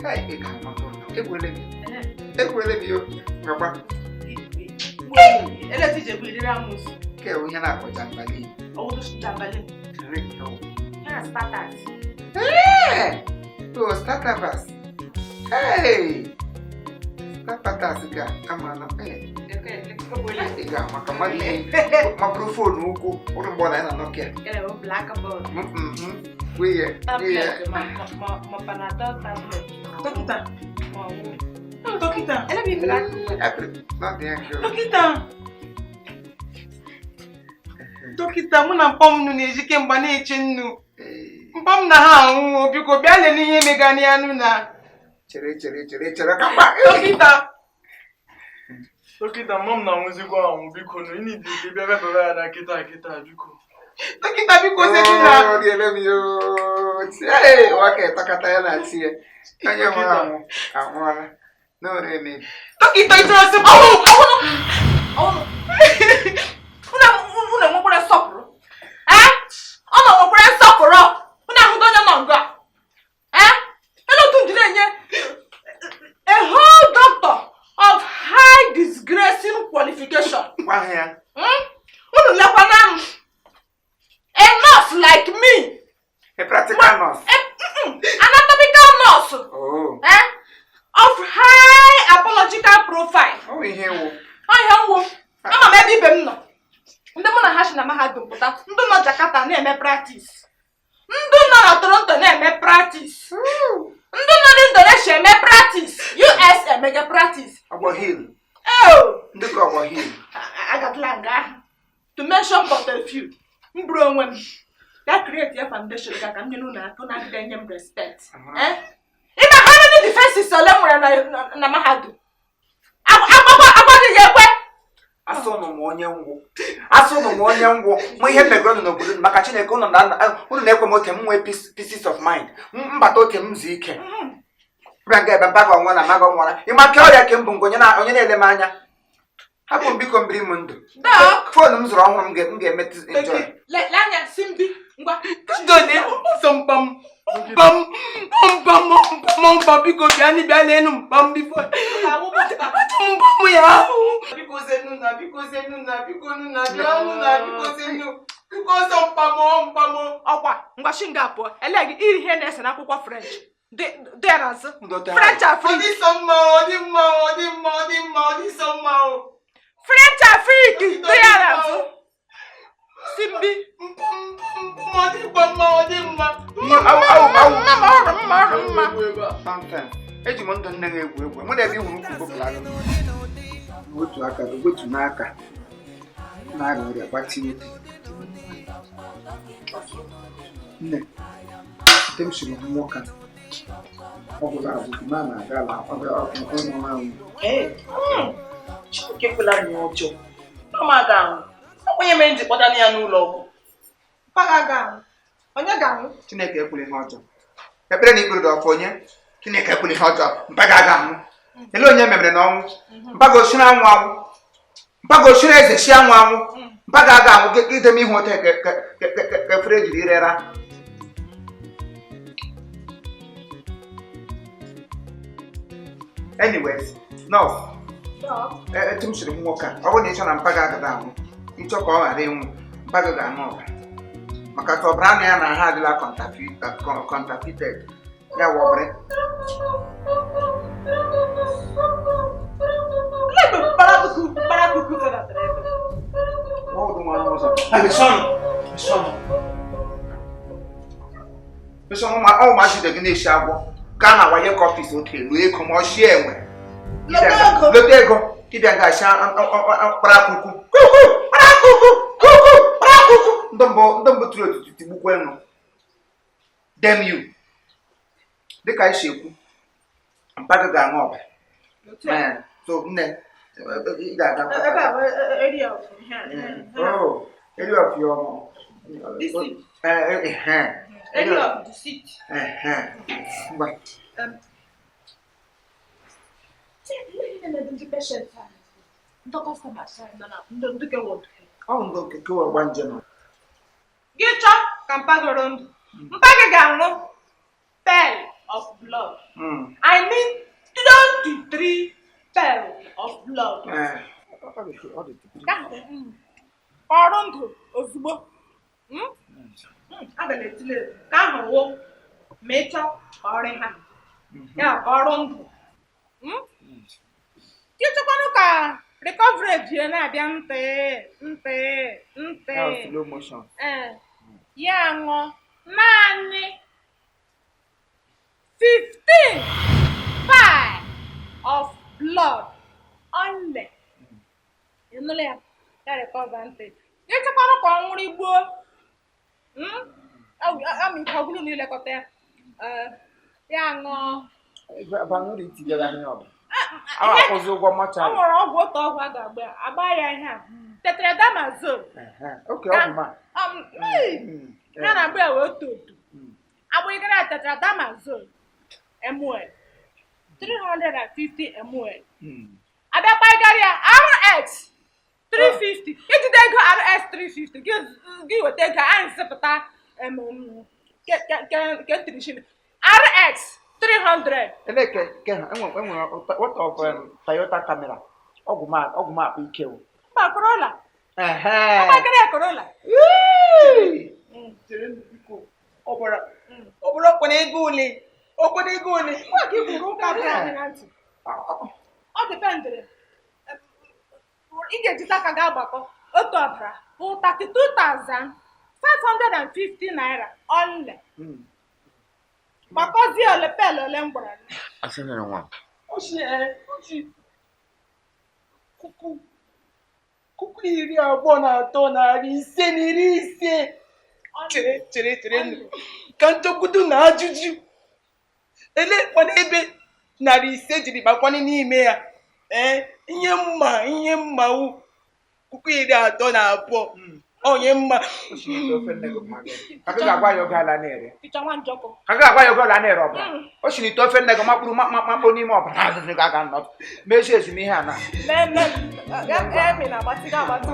Kai, ị ga-ama. Egwuele gị. Egwuele gị o. Ngakwa. Ele ti jẹ ìrírí amúsù. Ke onye na-akpọ jambalin. Owó tó ṣe jambalin. Ya starters. Ee! Oh, starters. Hey! Starters ga amala. Ee. Ị ga-ama ka mmadụ ihe ma bụrụ foonu ụkwụ ụrụ mgbe ọ na ya na Nokia. Ele o blackboard. Wee ya. Tablet ma ma ma Panadol tablet. Dọkịta, Ma ọwụ. dọkịta, Ele bi black. dọkịta. Dọkịta, mụ na mpa m nụ na-eji kemgbe na-eche nnu. Mpa m na ha anwụwo, biko bịa lelee ihe megana ya nụ na. Chere chere chere chere ka mgba. Dọkịta. Dọkịta, mma m na-anwụzikwa anwụ, biko nụ, ị need ka ị bịa bịa ya na kịta kịta, biko. Dọkịta, biko sị na. Oh, riele m yo. Ee, nwoke tọkọta ya na tie. Onye nwụrụ anwụ anwụọla. N'ore emebi. Dọkịta, ị chọrọ sị m. Ọwụ ọwụ ọwụ. Unu enwekwara nsọpụrụ. Ee? Ọ nọ nwekwara nsọpụrụ. Unu ahụgo onye nọ nga. Ee? Ele otu nji na-enye a whole doctor of high disgracing qualification. Gwa ha ya. Unu lekwana m. A nurse like me. A practical nurse. Anatomical nurse. Oh. Eh? Of high apological profile. Ọ ihe wụ. Ọ ihe nwụ. Ama m ebe ibe m nọ. Ndị mụ na ha si na mahadum pụta, ndị nọ Jakarta na-eme practice. Ndị nọ na Toronto na-eme practice. Ndị nọ na Indonesia eme practice. US emege practice. Ọgbọ hill. Oh! Ndị ka ọgbọ hill. Agatala nga ahụ. To mention but a few. M bụrụ onwe m. Ya create ya foundation ka ka m nyere unu aka unu agịda enye m respect. Eh? Ịma how many defenses ole m nwere na mahadum? Agbaghị ya ekwe. Asụnụ m onye ngwụ. Asụnụ m onye ngwụ. Mụ ihe megoro unu n'obodo unu, maka Chineke unu na-ekwe m oke m nwee pieces of mind. Mbata oke m zuo ike. Bịa nga ebe mpaga ọnwụọ na maga ọnwụọla. Ịma ke ọrịa ke mbụ nke onye na-ele m anya. Hapụ m biko mbiri m ndụ. Foonu m zụrụ ọhụrụ m ga-emetụ enjoy. Lee anya si mbi ngwa. Dọkịta, ọsọ mpa m. Mpa m, mpa m, mpa m, mpa m, biko bịa nị bịa leenụ mpa m bifo. Mpa m ya ahụ. Biko senu na, biko senu na, biko nụ na, bịa nụ na, biko senu. Biko ọsọ mpa m, mpa m. Ọkwa ngwa shi nga pụọ. Ele gị iri ihe na-ese n'akwụkwọ French. Dị n'azụ. French Ọ Afrique. dị sọ mma, ọ dị mma, ọ dị mma, ọ dị mma, ọ dị sọ mma o. French Afrique dị ya n'azụ. Si mbi. Mpa m, mpa m, ọ dịkwa mma, ọ dị mma. Mma ma ọrụ mma ọrụ mma. Nonsense. Eji m ndụ nne m egwu egwu. Mụ na ebe iwuru ukwu bụpụrụ aka. Otu aka wetu n'aka na-arịa ọrịa gbatinye. Nne, site m siri hụ nwoke a, ọ gwụla agwụ ma na-aga ala ọnụ anwụ. Chineke ekwela m ihe ọjọọ. Mama ga-anwụ. Onye mere m ji kpọta ya n'ụlọ ọgwụ. Papa ga-anwụ. Onye ga-anwụ? Chineke ekwela ihe ọjọọ. Ekpere na ikpere dị ọfọ onye. Chineke ekwela ihe ọjọọ. Mpa ga anwụ. Ele onye memere n'ọnwụ. Mpa ga osiri anwụ anwụ. Mpa ga osiri eze si anwụ anwụ. Mpa ga aga anwụ gị idem ihu ote ka efere ejiri rera. Anyways, nọọsụ. Etu m siri nwoke a, ọ bụrụ na ị chọ na mpa ga agada anwụ, ịchọ ka ọ ghara ịnwụ, mpa gị ga-aṅụ ọbara. Maka ka ọbara anụ ya na ha adịla counterfeited. Ya wụ ọbara. Ọ ma jide gị na-esi agwọ gaa na waye ka ọfịs otu elu ego ma ọ shie enwe. Leta ego. Ịbịa nga asị kparakwukwu kuku kparakwukwu kuku kparakwukwu. Ndị mbụ tụrụ otutu tigbukwa enwe. Damn you. Dịka anyị si ekwu, mpa gị ga-aṅụ ọbara. So nne, ị ga-aga. Oh, area of your Deceit. Area of deceit. Ngwa. Ọ ndị okeke ọgba njem. Gị chọọ ka mpa goro ndụ. Mpa gị ga-aṅụ pel of blood. I mean 23 pail of blood. Ọrụ ndụ ozugbo. Aga m etile ka ahụ wụ ma ị chọọ ka ọrụ ha ya ka ọrụ ndụ. Ị chọkwanụ ka recovery jie na-abịa ntị ntị ntị. Slow motion. Ya ṅụọ naanị 15 vial of blood only. Ị nụla ya? Ya recover ntị. Ị chọkwanụ ka ọ nwụrụ igbuo. Ama ike ọ bụrụ na ilekọta ya. Ya ṅụọ. Akwụzi ụgwọ mortuary. Ọ nwere ọgwụ, otu ọgwụ a ga-agba ya. Agba ya ihe a. Tetradamazole. Ya na-agba ya wee otu otu. Agbịgara ya tetradamazole ml 350 ml. Abịa gbagara ya RX 350. Ijide ego RX 350 gị weta ego anyị zipụta ke ntirishin RX 300. Ele ke ke ha enwere what of Toyota camera ọgwụ ma ọgwụ ma akpa ike o. Mba, Corolla. Agbagara ya Corolla. Ọbara ọbara ọkwana ego ole? Ọkwana ego ole? Nwa ka i kwuru ụka bụrụ anyị na ntị. Ọ dependịrị. Ị ga-ejite aka gị agbakọ otu ọbara bụ 32,550 naira only. Gbakọzie ole pel ole m gwara gị. Asị nere nwa. Oshi oshi 23,550. Chere chere chere ka nchọkwudu na ajụjụ. Elekwana ebe 500 jiri bakwanụ n'ime ya. Ihe mma wụ 32,000. Onye mma. Ka ga-agwa ya oge ala na-ere. Ka ga-agwa ya oge ala na-ere ọbara. O si n'ite ofe nne gị makpụrụ makpụ n'ime ọbara azụzụ ga aga nnọtụ. Mezie ezumike a na. Emi na-agbatị ga-agbatị.